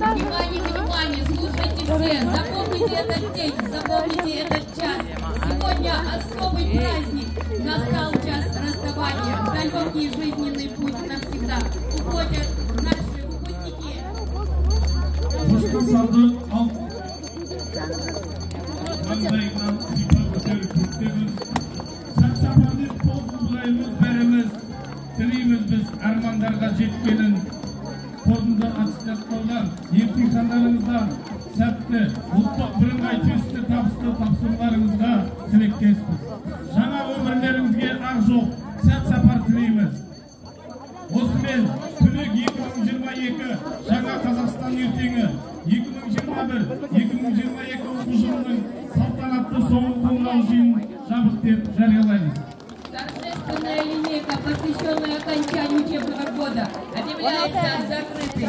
Внимание, внимание, слушайте все, запомните этот день, запомните этот час. Сегодня особый праздник, настал час расставания, в далекий жизненный путь навсегда уходят наши выпускники. Қоштасарды ал маңдайынан сипап көтеріп көктемін, сәт сапар деп қол бұлғаймыз бәріміз, тілейміз біз армандарға жеткенін. Қорытынды аттестаттаудан, емтихандарыңыздан сәтті, ұлттық бірыңғай тестті табысты тапсыруларыңызға тілектеспіз. Жаңа өмірлеріңізге ақ жол, сәт сапар тілейміз. Осымен түлек 2022, жаңа Қазақстан ертеңі, 2021-2022 оқу жылының салтанатты соңғы қоңырау жиынын жабық деп жариялаймыз. Торжественная линейка, посвященная окончанию учебного года, объявляется закрытой.